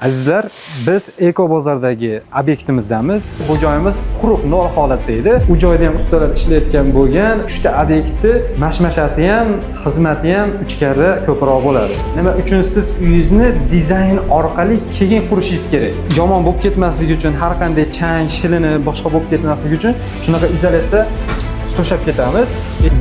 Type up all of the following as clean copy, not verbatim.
Azizlar, biz Eko bozordagi obyektimizdamiz. Bu joyimiz quruq nol holatda edi. U joyda ham ustalar ishlayotgan bo'lgan. 3 ta obyektni mashmashasi ham, xizmati ham 3 karra ko'proq bo'ladi. Nima uchun siz uyingizni dizayn orqali keyin qurishingiz kerak? Yomon bo'lib ketmasligi uchun, har qanday chang, shilini boshqa bo'lib ketmasligi uchun shunaqa izolyatsiya to'shab ketamiz.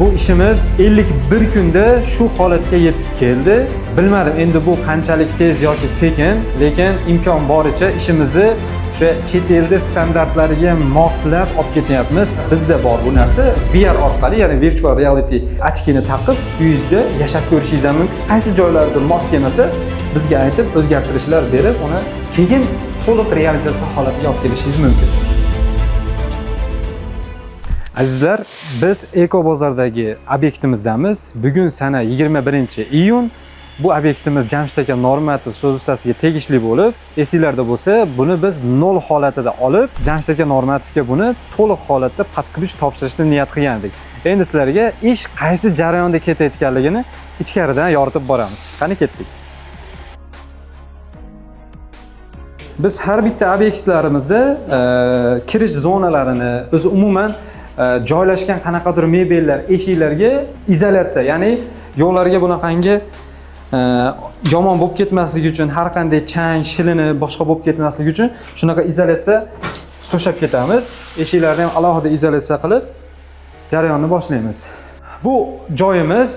Bu ishimiz 51 kunda shu holatga yetib keldi. Bilmadim endi bu qanchalik tez yoki sekin, lekin imkon boricha ishimizni o'sha chet elda standartlariga moslab olib ketyapmiz. Bizda bor bu narsa VR orqali, ya'ni virtual reality ochkini taqib uyingizda yashab ko'rishingiz ham mumkin. Qaysi joylarda mos kelmasa, bizga aytib o'zgartirishlar berib, uni keyin to'liq realizatsiya holatiga olib kelishingiz mumkin. Azizlar, biz Eko bozordagi obyektimizdamiz. Bugun sana 21-iyun. Bu obyektimiz Jamshid aka Normatov so'z ustasiga tegishli bo'lib, esinglarda bo'lsa, buni biz nol holatida olib, Jamshid aka Normatovga buni to'liq holatda под ключ topshirishni niyat qilgan edik. Endi sizlarga ish qaysi jarayonda ketayotganligini ichkaridan yoritib boramiz. Qani ketdik. Biz har bitta obyektlarimizda kirish zonalarini, o'zi umuman joylashgan qanaqadir mebellar, eshiklarga izolyatsiya, ya'ni yo'llarga bunaqangi yomon bo'lib ketmasligi uchun, har qanday chang, shilini boshqa bo'lib ketmasligi uchun shunaqa izolyatsiya to'shab ketamiz. Eshiklarni ham alohida izolyatsiya qilib jarayonni boshlaymiz. Bu joyimiz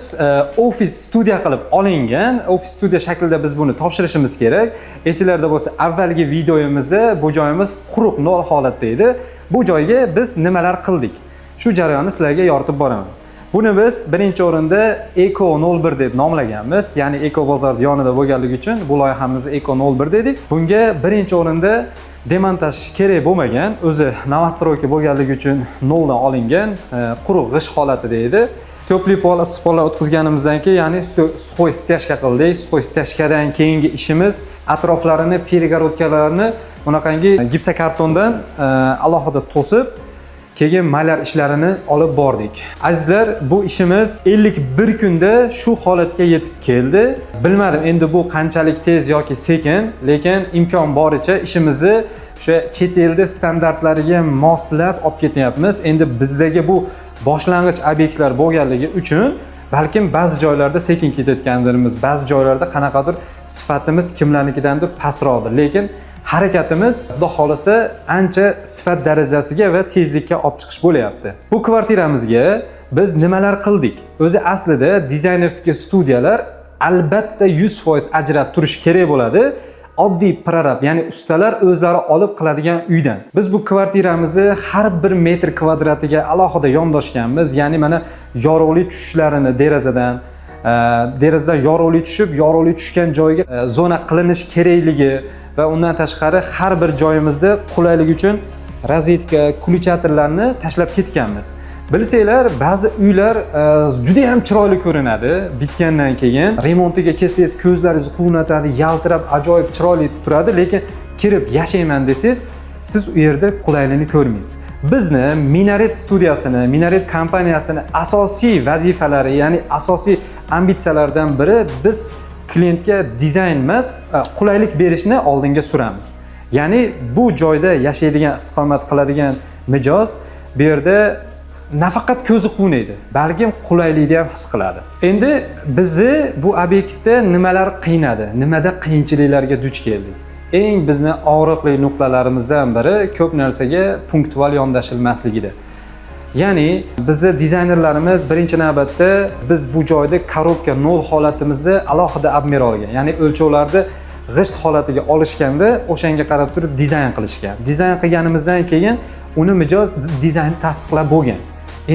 ofis studiya qilib olingan. Ofis studiya shaklida biz buni topshirishimiz kerak. Esinglarda bo'lsa, avvalgi videoyimizda bu joyimiz quruq nol holatda edi. Bu joyga biz nimalar qildik? Shu jarayonni sizlarga yoritib boraman. Buni biz birinchi o'rinda Eco 01 deb nomlaganmiz. Ya'ni Eko bozor yonida bo'lganligi uchun bu loyihamizni Eco 01 dedik. Bunga birinchi o'rinda demontaj kerak bo'lmagan, o'zi новостройка bo'lganligi uchun noldan olingan, quruq g'isht holatida edi. Тёплый pol, issiq pollar o'tkazganimizdan keyin, ya'ni сухой стяжка qildik. Сухой стяжка dan keyingi ishimiz atroflarini, перегородка larni bunaqangi gipsokartondan alohida to'sib, keyin malyar ishlarini olib bordik. Azizlar, bu ishimiz 51 kunda shu holatga yetib keldi. Bilmadim endi bu qanchalik tez yoki sekin, lekin imkon boricha ishimizni o'sha chet elda standartlariga moslab olib ketyapmiz. Endi bizdagi bu boshlang'ich obyektlar bo'lganligi uchun balkim ba'zi joylarda sekin ketayotgandirmiz, ba'zi joylarda qanaqadir sifatimiz kimlarnikidandir pastroqdir, lekin harakatimiz Xudo xohlasa ancha sifat darajasiga va tezlikka olib chiqish bo'lyapti. Bu kvartiramizga biz nimalar qildik? O'zi aslida дизайнерский studiyalar albatta 100% ajrab turishi kerak bo'ladi. Oddiy prorab, ya'ni ustalar o'zlari olib qiladigan uydan. Biz bu kvartiramizni har bir metr kvadratiga alohida yondoshganmiz. Ya'ni mana yorug'lik tushishlarini derazadan, derazadan yorug'lik tushib, yorug'lik tushgan joyga zona qilinishi kerakligi va undan tashqari har bir joyimizda qulaylik uchun rozetka, включательlarni tashlab ketganmiz. Bilsanglar, ba'zi uylar juda ham chiroyli ko'rinadi bitgandan keyin. Remontiga kelsangiz ko'zlaringizni quvnatadi, yaltirab, ajoyib chiroyli turadi, lekin kirib yashayman desangiz, siz u yerda qulaylikni ko'rmaysiz. Bizni Minaret studiyasini, Minaret kompaniyasini asosiy vazifalari, ya'ni asosiy ambitsiyalaridan biri biz klientga dizayn emas, qulaylik berishni oldinga suramiz. Ya'ni bu joyda yashaydigan, istiqomat qiladigan mijoz bu yerda nafaqat ko'zi quvnaydi, balkim qulaylikni ham his qiladi. Endi bizni bu obyektda nimalar qiynadi, nimada qiyinchiliklarga duch keldik? Eng bizni og'riqli nuqtalarimizdan biri ko'p narsaga punktual yondashilmasligida. Ya'ni bizni dizaynerlarimiz birinchi navbatda biz bu joyda korobka nol holatimizda alohida обмер olgan, ya'ni o'lchovlarni g'isht holatiga olishganda o'shanga qarab turib dizayn qilishgan. Dizayn qilganimizdan keyin uni mijoz dizaynni tasdiqlab bo'lgan.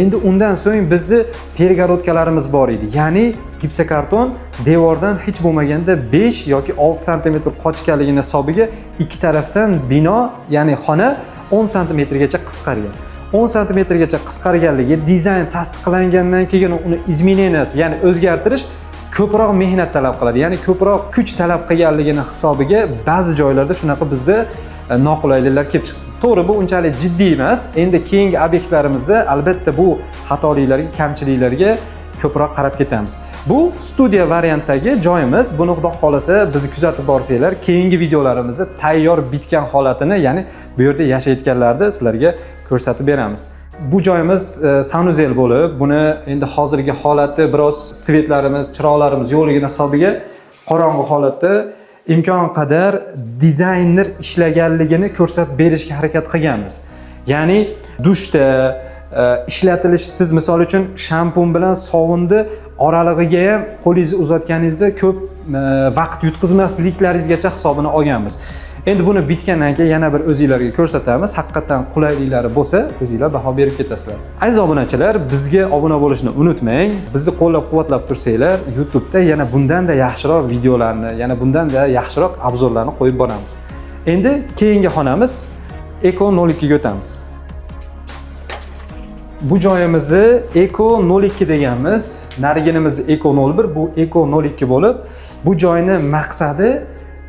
Endi undan so'ng bizni перегородка larimiz bor edi. Ya'ni gipsokarton devordan hech bo'lmaganda 5 yoki 6 santimetr qochganligini hisobiga ikki tarafdan bino, ya'ni xona 10 santimetrgacha qisqargan. 10 santimetrgacha qisqarganligi dizayn tasdiqlangandan keyin uni изменения si, ya'ni o'zgartirish ko'proq mehnat talab qiladi, ya'ni ko'proq kuch talab qilganligini hisobiga ba'zi joylarda shunaqa bizda noqulayliklar kelib chiqdi. To'g'ri, bu unchalik jiddiy emas. Endi keyingi obyektlarimizda albatta bu xatoliklarga, kamchiliklarga ko'proq qarab ketamiz. Bu studiya variantdagi joyimiz. Buni, xudo xohlasa, bizni kuzatib borsanglar, keyingi videolarimizda tayyor bitgan holatini, ya'ni bu yerda yashayotganlarni sizlarga ko'rsatib beramiz. Bu joyimiz санузел bo'lib, buni endi hozirgi holati biroz свет larimiz, chiroqlarimiz yo'qligini hisobiga qorong'u holatda. Imkon qadar dizayner ishlaganligini ko'rsatib berishga harakat qilganmiz. Ya'ni dushda ishlatilish, siz misol uchun shampun bilan sovunni oralig'iga ham qo'lingizni uzatganingizda ko'p vaqt yutqizmasliklaringizgacha hisobini olganmiz. Endi buni bitgandan keyin yana bir o'zinglarga ko'rsatamiz. Haqiqatdan qulayliklari bo'lsa, o'zinglar baho berib ketasizlar. Aziz obunachilar, bizga obuna bo'lishni unutmang. Bizni qo'llab-quvvatlab tursanglar, YouTube'da yana bundan-da yaxshiroq videolarni, yana bundan-da yaxshiroq обзор larni qo'yib boramiz. Endi keyingi xonamiz Eco 02 ga o'tamiz. Bu joyimizni Eco 02 deganmiz. Nariginimiz Eco 01, bu Eco 02 bo'lib, bu joyni maqsadi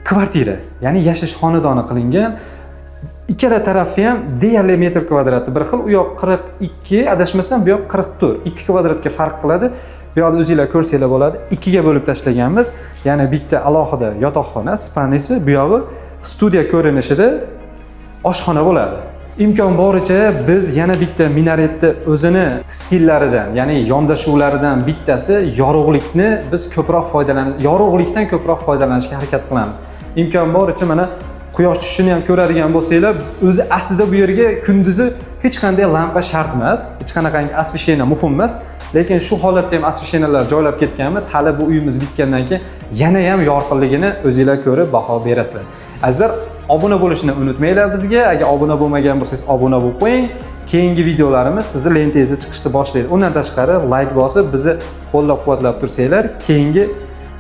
kvartira, ya'ni yashash xonadoni qilingan. Ikkala tarafi ham deyarli metr kvadrati bir xil. U yoq 42, adashmasam, bu yoq 44. 2 kvadratga farq qiladi. Bu yoqda o'zinglar ko'rsanglar bo'ladi. Ikkiga bo'lib tashlaganmiz. Ya'ni bitta alohida yotoqxona, спальный si, bu yog'i studiya ko'rinishida oshxona bo'ladi. Imkon boricha biz yana bitta minaretni o'zini stillaridan, ya'ni yondashuvlaridan bittasi yorug'likni biz ko'proq yorug'likdan ko'proq foydalanishga harakat qilamiz. Imkon boricha mana quyosh tushishini ham ko'radigan bo'lsanglar, o'zi aslida bu yerga kunduzi hech qanday lampa shart emas, hech qanaqangi освещение muhim emas, lekin shu holatda ham освещения lar joylab ketganmiz. Hali bu uyimiz bitgandan keyin yana ham yorqinligini o'zinglar ko'rib baho berasizlar. Azizlar, obuna bo'lishni unutmanglar bizga. Agar obuna bo'lmagan bo'lsangiz, obuna bo'lib qo'ying. Keyingi videolarimiz sizni lentangizda chiqishni boshlaydi. Undan tashqari layk bosib, bizni qo'llab-quvvatlab tursanglar, keyingi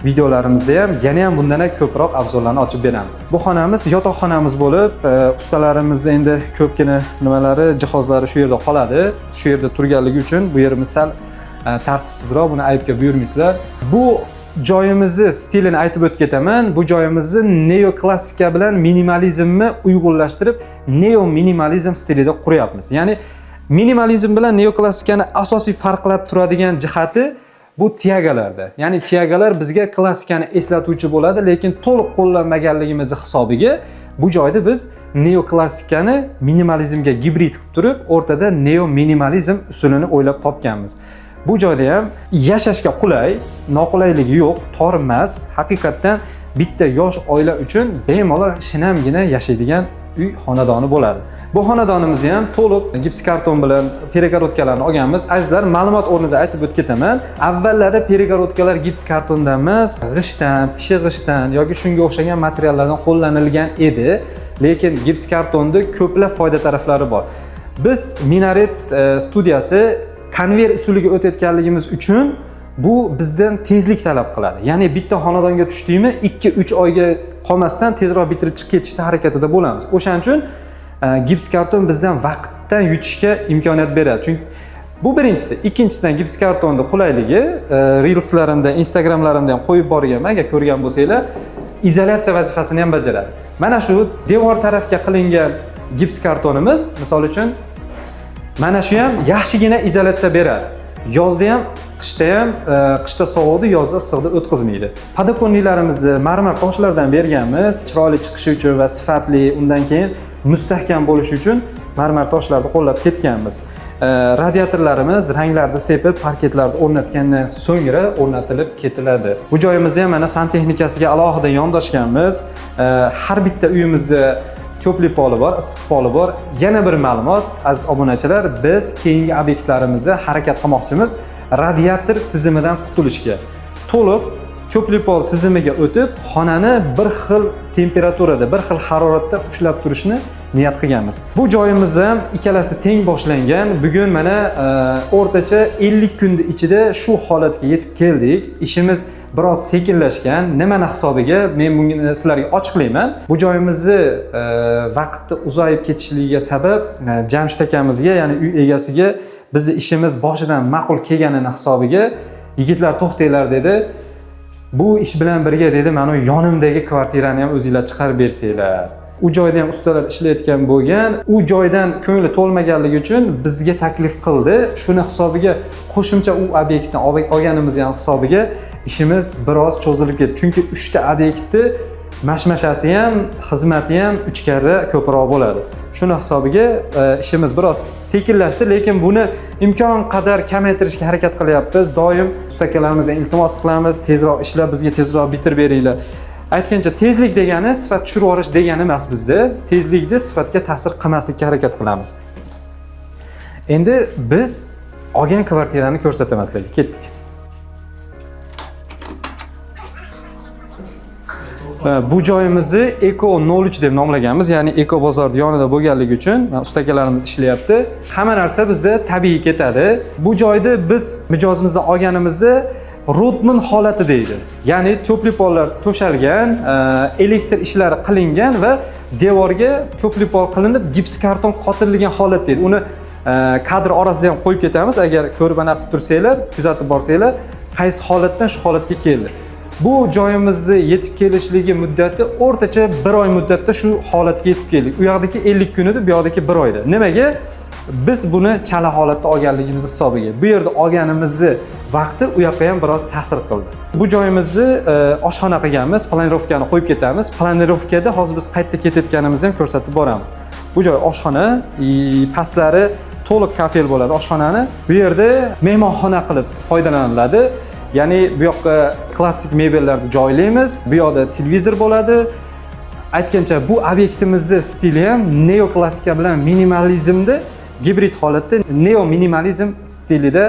videolarimizda ham yana ham bundan ham ko'proq обзор larni ochib beramiz. Bu xonamiz yotoqxonamiz bo'lib, ustalarimiz endi ko'pgina nimalari, jihozlari shu yerda qoladi. Shu yerda turganligi uchun bu yerimiz sal tartibsizroq, buni aybga buyurmaysizlar. Bu joyimizni stilini aytib o'tib ketaman. Bu joyimizni neoklassika bilan minimalizmni uyg'unlashtirib, neo minimalizm stilida quryapmiz. Ya'ni minimalizm bilan neoklassikani asosiy farqlab turadigan jihati bu тяга larda. Ya'ni тяга lar bizga klassikani eslatuvchi bo'ladi, lekin to'liq qo'llanmaganligimizni hisobiga bu joyda biz neoklassikani minimalizmga gibrid qilib turib, o'rtada neo minimalizm usulini o'ylab topganmiz. Bu joyda ham yashashga qulay, noqulayligi yo'q, tor emas. Haqiqatdan bitta yosh oila uchun bemalol shinamgina yashaydigan uy xonadoni bo'ladi. Bu xonadonimizni ham to'liq gips karton bilan перегородка larni olganmiz. Azizlar, ma'lumot o'rnida aytib o'tib ketaman. Avvallari перегородка lar gips kartondan emas, g'ishtdan, pishi g'ishtdan yoki shunga o'xshagan materiallardan qo'llanilgan edi. Lekin gips kartonni ko'plab foyda taraflari bor. Biz Minaret studiyasi konveyer usuliga o'tayotganligimiz uchun bu bizdan tezlik talab qiladi. Ya'ni bitta xonadonga tushdikmi, 2-3 oyga qolmasdan tezroq bitirib chiqib ketishda harakatida bo'lamiz. O'shaning uchun gips karton bizdan vaqtdan yutishga imkoniyat beradi. Chunki bu birinchisi. Ikkinchisidan, gips kartonni qulayligi, reelslarimda, Instagramlarimda ham qo'yib borganman, agar ko'rgan bo'lsanglar, izolyatsiya vazifasini ham bajaradi. Mana shu devor tarafga qilingan gips kartonimiz, misol uchun, mana shu ham yaxshigina izolyatsiya beradi. Yozda ham, qishda ham, qishda sovuqni, yozda issiqni o'tkazmaydi. Подоконник larimizni marmar toshlardan berganmiz, chiroyli chiqishi uchun va sifatli, undan keyin mustahkam bo'lishi uchun marmar toshlarni qo'llab ketganmiz. Radiatorlarimiz ranglarni sepib, parketlarni o'rnatgandan so'ngra o'rnatilib ketiladi. Bu joyimizni ham mana santexnikasiga alohida yondoshganmiz. Har bitta uyimizda тёплый poli bor, issiq poli bor. Yana bir ma'lumot, aziz obunachilar, biz keyingi obyektlarimizda harakat qilmoqchimiz radiator tizimidan qutulishga. To'liq тёплый pol tizimiga o'tib, xonani bir xil temperaturada, bir xil haroratda ushlab turishni niyat qilganmiz. Bu joyimiz ham ikkalasi teng boshlangan. Bugun mana o'rtacha 50 kunni ichida shu holatga yetib keldik. Ishimiz biroz sekinlashgan. Nimani hisobiga, men buni sizlarga ochiqlayman. Bu joyimizni vaqtni uzayib ketishligiga sabab Jamshid akamizga, ya'ni uy egasiga bizni ishimiz boshidan ma'qul kelganini hisobiga, "Yigitlar, to'xtanglar", dedi. "Bu ish bilan birga", dedi, "mana yonimdagi kvartirani ham o'zinglar chiqarib bersanglar." U joyda ham ustalar ishlayotgan bo'lgan. U joydan ko'ngli to'lmaganligi uchun bizga taklif qildi. Shuni hisobiga qo'shimcha u obyektni olganimizni ham hisobiga ishimiz biroz cho'zilib ketdi. Chunki 3 ta obyektni mashmashasi ham, xizmati ham 3 karra ko'proq bo'ladi. Shuni hisobiga ishimiz biroz sekinlashdi, lekin buni imkon qadar kamaytirishga harakat qilyapmiz. Doim ustakalarimizdan iltimos qilamiz, tezroq ishlab, bizga tezroq bitirib beringlar. Aytgancha, tezlik degani sifat tushirib yuborish degani emas bizda. Tezlikda sifatga ta'sir qilmaslikka harakat qilamiz. Endi biz olgan kvartirani ko'rsataman sizlarga. Ketdik. Bu joyimizni Eko 03 deb nomlaganmiz, ya'ni Eko bozorni yonida bo'lganligi uchun. Mana, ustakalarimiz ishlayapti. Hamma narsa bizda tabiiy ketadi. Bu joyda biz mijozimizdan olganimizda Rodman holati deydi. Ya'ni тёплый пол lar to'shalgan, elektr ishlari qilingan va devorga тёплый пол qilinib, gips karton qotirilgan holat deydi. Uni kadr orasida ham qo'yib ketamiz, agar ko'rib anaqa qilib tursanglar, kuzatib borsanglar, qaysi holatdan shu holatga keldi. Bu joyimizni yetib kelishligi muddati o'rtacha bir oy muddatda shu holatga yetib keldik. U yoqdagi 50 kun edi, bu yoqdagi bir oyda. Nimaga? Biz buni chala holatda olganligimiz hisobiga. Bu yerda olganimizni vaqti u yoqqa ham biroz ta'sir qildi. Bu joyimizni oshxona qilganmiz, планировка ni qo'yib ketamiz. Планировка da hozir biz qayerda ketayotganimizni ham ko'rsatib boramiz. Bu joy oshxona, pastlari to'liq kafel bo'ladi oshxonani. Bu yerda mehmonxona qilib foydalaniladi. Ya'ni bu yoqqa klassik mebellarni joylaymiz. Bu yoqda televizor bo'ladi. Aytgancha, bu obyektimizni stili ham neoklassika bilan minimalizmda gibrid holatda, neo minimalizm stilida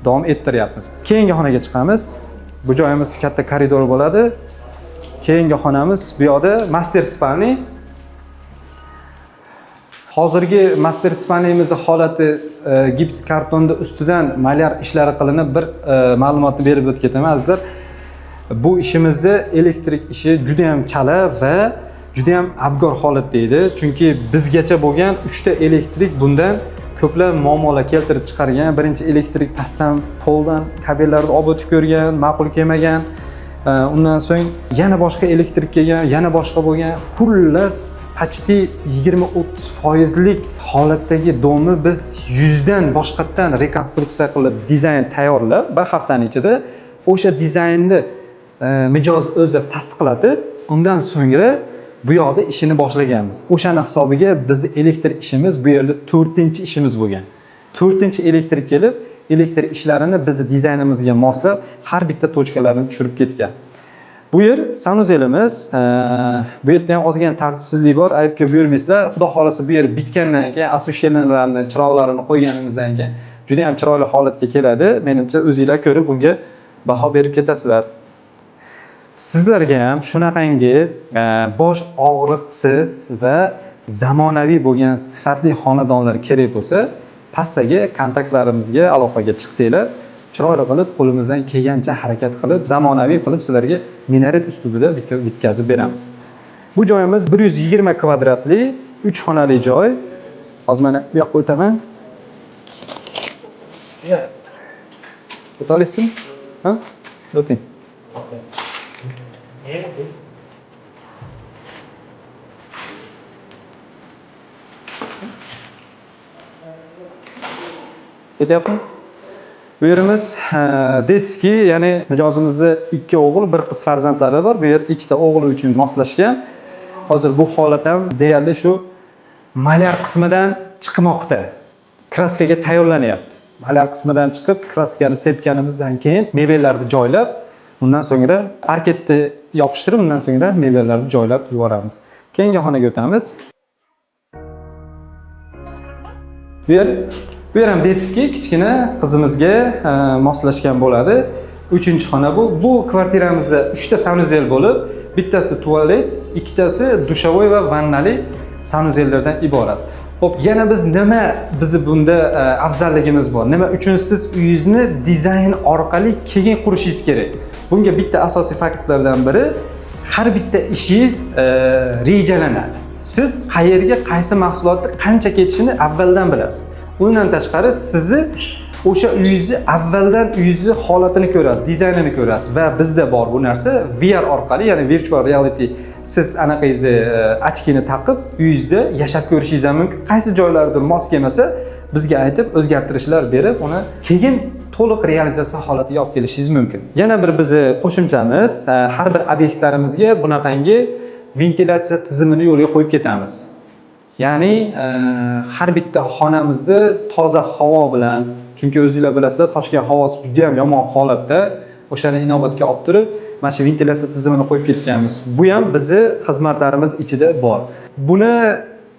davom ettiryapmiz. Keyingi xonaga chiqamiz. Bu joyimiz katta koridor bo'ladi. Keyingi xonamiz bu yoqda мастер спальни. Hozirgi мастер спальни mizni holati gips kartonni ustidan malyar ishlari qilinib, bir ma'lumotni berib o'tib ketaman, azizlar. Bu ishimizni elektrik ishi juda ham chala va juda ham abgor holatda edi. Chunki bizgacha bo'lgan 3 ta elektrik bundan ko'plab muammolar keltirib chiqargan. Birinchi elektrik pastdan poldan kabellarni olib o'tib ko'rgan, ma'qul kelmagan. Undan so'ng yana boshqa elektrik kelgan, yana boshqa bo'lgan. Xullas, почти 20-30 foizlik holatdagi дом ni biz yuzdan boshqatdan rekonstruksiya qilib, dizayn tayyorlab, bir haftani ichida o'sha dizaynni mijoz o'zi tasdiqlatib, undan so'ngra bu yoqda ishini boshlaganmiz. O'shani hisobiga bizni elektr ishimiz bu yerda to'rtinchi ishimiz bo'lgan. To'rtinchi elektr kelib, elektr ishlarini bizni dizaynimizga moslab, har bitta точка larni tushirib ketgan. Bu yer санузел imiz. Bu yerda ham ozgina tartibsizlik bor, aybga buyurmaysizlar. Xudo xohlasa, bu yer bitgandan keyin, освещение larni, chiroqlarini qo'yganimizdan keyin juda ham chiroyli holatga keladi. Menimcha, o'zinglar ko'rib bunga baho berib ketasizlar. Sizlarga ham shunaqangi bosh og'riqsiz va zamonaviy bo'lgan sifatli xonadonlar kerak bo'lsa, pastdagi kontaktlarimizga aloqaga chiqsanglar, chiroyli qilib, qo'limizdan kelgancha harakat qilib, zamonaviy qilib sizlarga minaret uslubida bitkazib beramiz. Bu joyimiz 120 kvadratli 3 xonali joy. Hozir mana bu yoqqa o'taman. O'ta olasizmi? Ha? O'ting. Yeah. Ketyapmi? Bu yerimiz детский, ya'ni mijozimizni ikki o'g'il, bir qiz farzandlari bor. Bu yer ikkita o'g'il uchun moslashgan. Hozir bu holat ham deyarli shu malyar qismidan chiqmoqda. Краска ga tayyorlanyapti. Malyar qismidan chiqib, краска ni sepganimizdan keyin mebellarni joylab, undan so'ngra parketni yopishtirib, undan so'ngra mebellarni joylab yuboramiz. Keyingi xonaga o'tamiz. Bu yer ham детский, kichkina qizimizga moslashgan bo'ladi. Uchinchi xona bu. Bu kvartiramizda uchta санузел bo'lib, bittasi tualet, ikkitasi душевой va vannali санузел lardan iborat. Xo'p, yana biz nima, bizni bunda afzalligimiz bor? Nima uchun siz uyingizni dizayn orqali keyin qurishingiz kerak? Bunga bitta asosiy faktlardan biri, har bitta ishingiz rejalanadi. Siz qayerga qaysi mahsulotni qancha ketishini avvaldan bilasiz. Undan tashqari, sizni o'sha uyingizni avvaldan, uyingizni holatini ko'rasiz, dizaynini ko'rasiz va bizda bor bu narsa VR orqali, ya'ni virtual reality. Siz anaqangizni очки ni taqib uyingizda yashab ko'rishingiz ham mumkin. Qaysi joylaridir mos kelmasa, bizga aytib, o'zgartirishlar berib, uni keyin to'liq realizatsiya holatiga olib kelishingiz mumkin. Yana bir bizni qo'shimchamiz, har bir obyektlarimizga bunaqangi ventilyatsiya tizimini yo'lga qo'yib ketamiz. Ya'ni har bitta xonamizda toza havo bilan, chunki o'zinglar bilasizlar, Toshkent havosi juda ham yomon holatda, o'shani inobatga olib turib, mana shu ventilyatsiya tizimini qo'yib ketganmiz. Bu ham bizni xizmatlarimiz ichida bor. Buni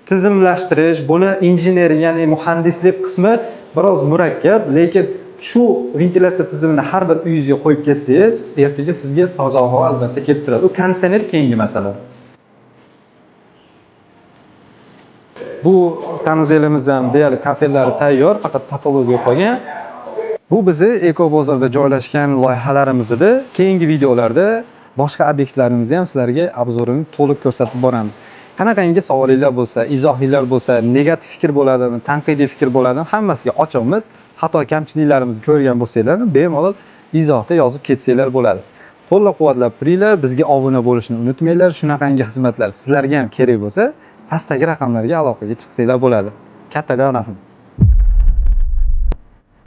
tizimlashtirish, buni injenering, ya'ni muhandislik qismi biroz murakkab, lekin shu ventilyatsiya tizimini har bir uyingizga qo'yib ketsangiz, ertaga sizga toza havo albatta kelib turadi. U konditsioner keyingi masala. Bu sanuzelimiz ham deyarli kafellari tayyor, faqat topologiya qolgan. Bu bizni Eko bozorda joylashgan loyihalarimiz edi. Keyingi videolarda boshqa obyektlarimizni ham sizlarga обзор ini to'liq ko'rsatib boramiz. Qanaqangi savolinglar bo'lsa, izohinglar bo'lsa, negativ fikr bo'ladimi, tanqidiy fikr bo'ladimi, hammasiga ochiqmiz. Xato kamchiliklarimizni ko'rgan bo'lsanglar, bemalol izohda yozib ketsanglar bo'ladi. Qo'llab-quvvatlab turinglar, bizga obuna bo'lishni unutmanglar. Shunaqangi xizmatlar sizlarga ham kerak bo'lsa, pastdagi raqamlarga aloqaga chiqsanglar bo'ladi. Kattakon rahmat.